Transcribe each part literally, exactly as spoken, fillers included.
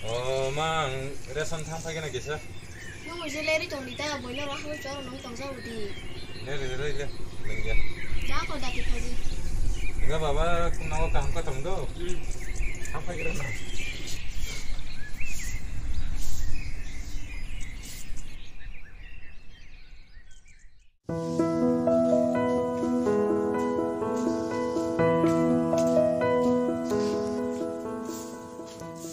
O ma, ang ration thang phai gana kisa. Nung je leri tong di ta, boino ra hoi chor nung tong jabo di. Le, le, le, le, le, le. Ja ko dati phaji. Enggak baba, kung nawa kaham ka tong do. Hmm. Thang phai gana.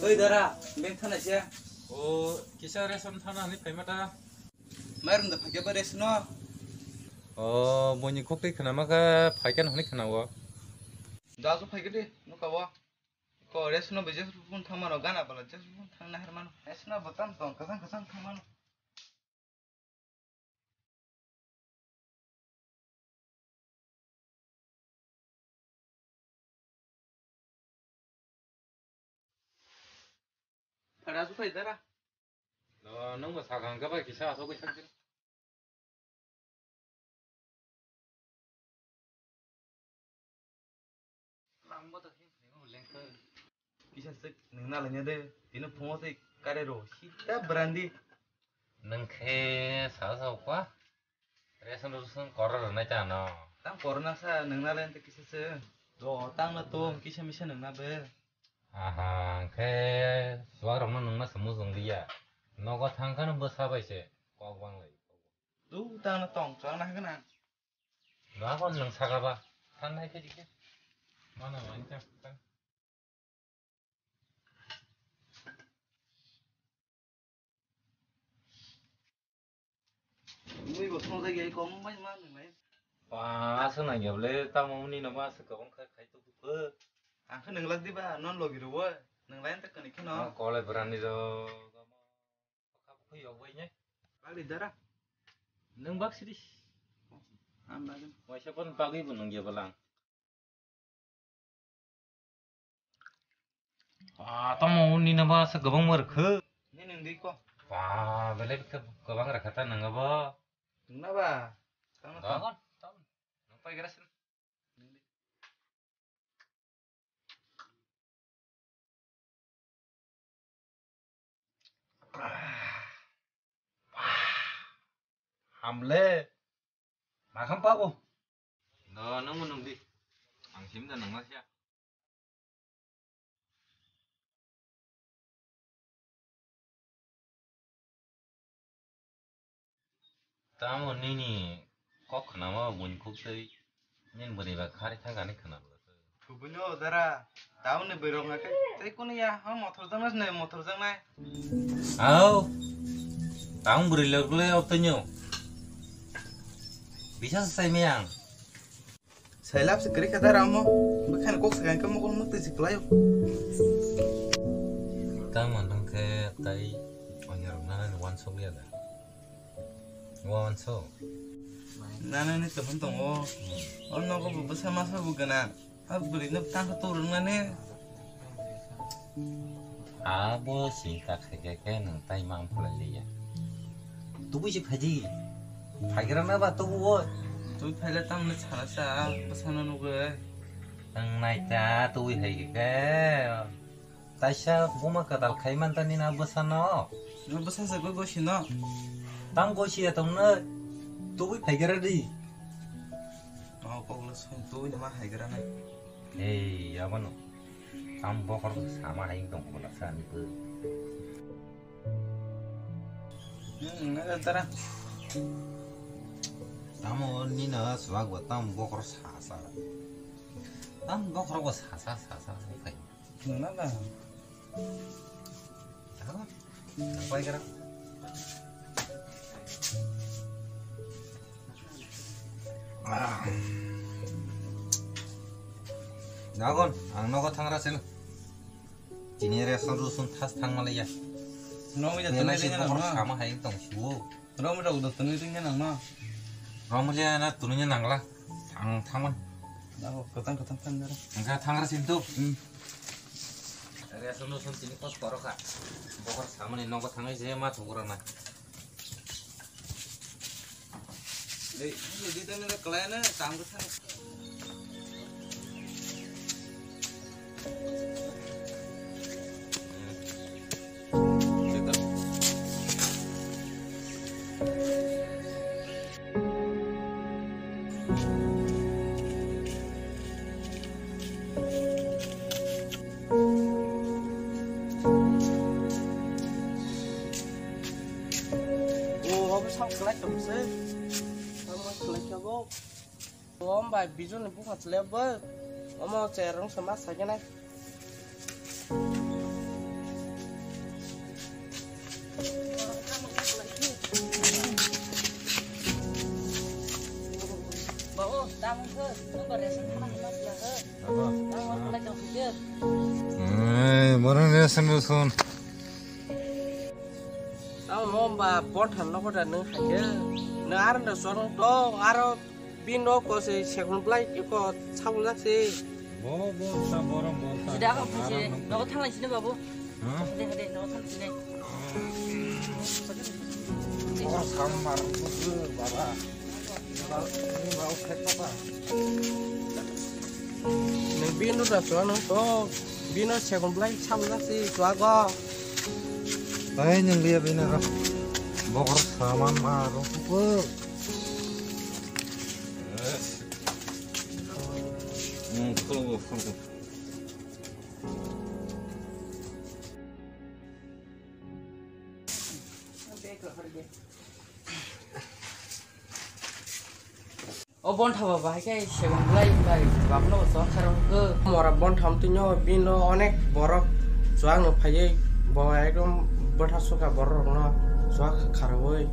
Oi dara, beng thana sia. O, kisa ration thana ni phaima ta. Mairum da phakya ba ration no. O, boni khok tei khna maka phaikya hwnwi khna o. Da so phaikya de, no ka o. Ko ration no be jes phun thang mano, gana bala jes phun thang na her mano. Ration no botam tong, kasang kasang thang mano. Phara su phai dara. No, nung bo sakang ka bai kisa asok bai sakjin. Nang bo to hin phai mo lengkha. Kisa sik nung na lanya de, tino phungo tei kare ro, sita brandi. Nung khe sa sa ukwa. Ration rusun koro rwnai ta no. Tang koro na sa nung na lanya te kisa se. Do tang na to kisa misa nung na be. Aha, khe suwak rok no nung na se mujung liya. Nogo thang kha no bwsa bai se kok bang lai. Tu tang na tong chwng na hagna. Nokon nung saka ba. Thanai khe dikhe. Mana main ta. Mui bo thong jai gai kom bai ma nung lai. Ba, aswk nang ya ble, tamo ni no ma aswk kwbang khai khai to bupho. Ang khe nung lak di ba, non logi ro bo. Nung lai ta kani khe no. Kole brani ro. Kha bukhu yok bai ne. Bali dara. Nung bak sidi. Am bagin. Waisa pon bagwi bo nung ya balang. Ah, tamo nini ba sa gabang mar khe. Ni nung di ko. Ba, belai khe gabang rakha ta nang abo. Nung na ba. Tamo tamo. Nung pai gra sin. Hamle. Makham pabo. No, nung nung di. Ang sim da nang ma siya. Tamo nini kok khwnama buini kok tei nini bwrwi ba khari thangkani khwna. Kubui no dara, tamo ni bwrwi rok na tei, tei kunu ya, ha mothor jang na sinai, mothor jang nai. Au, tamo bwrwi lok le ok tanyo. Bisa sai me ang. Sailap se kri kata ramo, bwkhan kok sakan kamo kon mukti si klayo. Tamo nang khe tai onyorok nana ni wansok ya da. Wansok. Nana ni tong tongo. O nogo bo bwsa masa bo gana. A bwrwi no tang to rung nani. Abo sinta khaikhe khe nwng tai mang phalai liya. Tubui se phaidi. Phaigra na ba tubu o. Tubui phaile tamni sana sa bwsano nugwi. Nwng naita tubui phaikhe khe. Taisa buma kwtal khai mantani na bwsano. No bwsa se goi gosi no. Tam gosi ya tongno. Tubui phaigra di. O koglo song tubui ma haigra na. Ei, abono. Tam bokhor sama hai tong bola sa ni bo. Hmm, na tara. Tamo ni na swag ba tam bokhor sa sa. Tam bokhor ba sa sa sa sa sa kai. Na na. Tamo. Pai kara. Ah. Dagon, ang nogo thangra sino. Tini ration rusun thas thang malaya. Nomi da tini ration bokhor sama hai tong siwo. Romi rok do tini ring nang no. Romi le na tuni nangla. Thang thangman. Dago, katang katang thang dara. Engka thangra sintu. Hmm. Ration rusun tini kos koro kha. Bokhor samani nogo thangai je ma thugura na. Dei, dei, dei, dei, kelai na, tang ke sana. Tamo se, tamo khlai khe bo. Om bai bijuni bupha chle bo. Omo cherong se ma sakenai. Babu, tamo se, tamo ration thana hima sila se. Abo. Tamo khlai tong se. Eh, borok ration ration. Tamo mo ba bon than no kota nung hai ke. Nung ar no sorong to aro bin no ko se sekon plai ko sabul jak se. Bo bo sa borom bo sa. Sida ko puje. Nogo thanglai sini babu. Ha? Hade hade nogo thang sini. Bo sam mar ko baba. Nung bino da chua nung to bino sekon blai sabjak si chua go. Ai nung liya bino ro. Bokor saman ma ro ko. Hmm, khulungo, khulungo. O bon thaba bahai khe segon blai bai bapno chwak kharo hwnkhe. Mora bon tham twi no bino onek borok chwak no phaiwi bo ekdom bwtha suka borok rok no chwak kharo wi.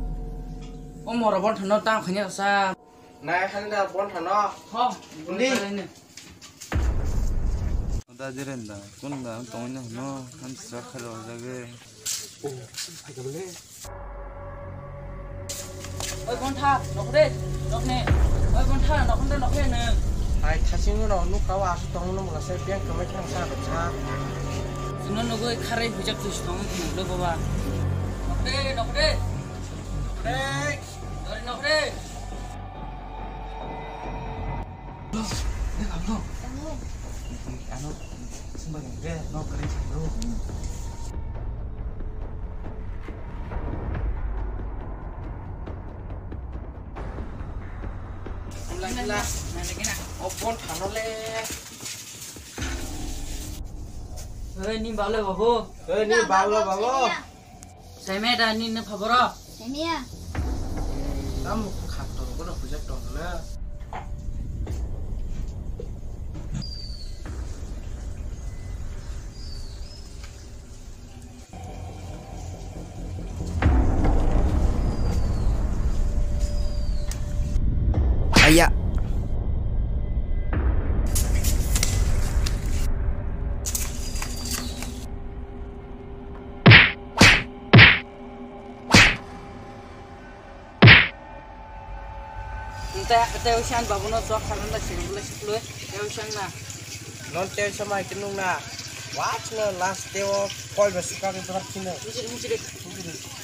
O mora bon thano tang khanya sa. Nai khani da bon thano. Ho. Ndi. Da jirenda kun da tongna no han chwak kharo jage. Oi, bontha, nokre, nokne. Oi, bontha, nokne, nokne, neng. Hai, thasing no nuk kawa asu tong no mula se biang kemai thang sa rok sa. Sino nugui kharai hujak tu sitong lo baba. Nokre, nokre. Nokre. Nokre, nokre. Lo, de, kablo. Ano, sumba yang de, no kering sangro. Lagi lah. Lagi nak. Opon thano le. Hei, ni balo babu. Hei, ni balo babu. Saimaya da nini phaboro? Saimaya. Tamo khatoro kono hujak tongna. Aya. Tei, tei oisan babu no chwk kharna da sini bwlai sikloi, tei oisan na. Non tei oisan mai kinung na. Watch no last tei o kol be sukang bar kino. Mujiri, mujiri. Mujiri.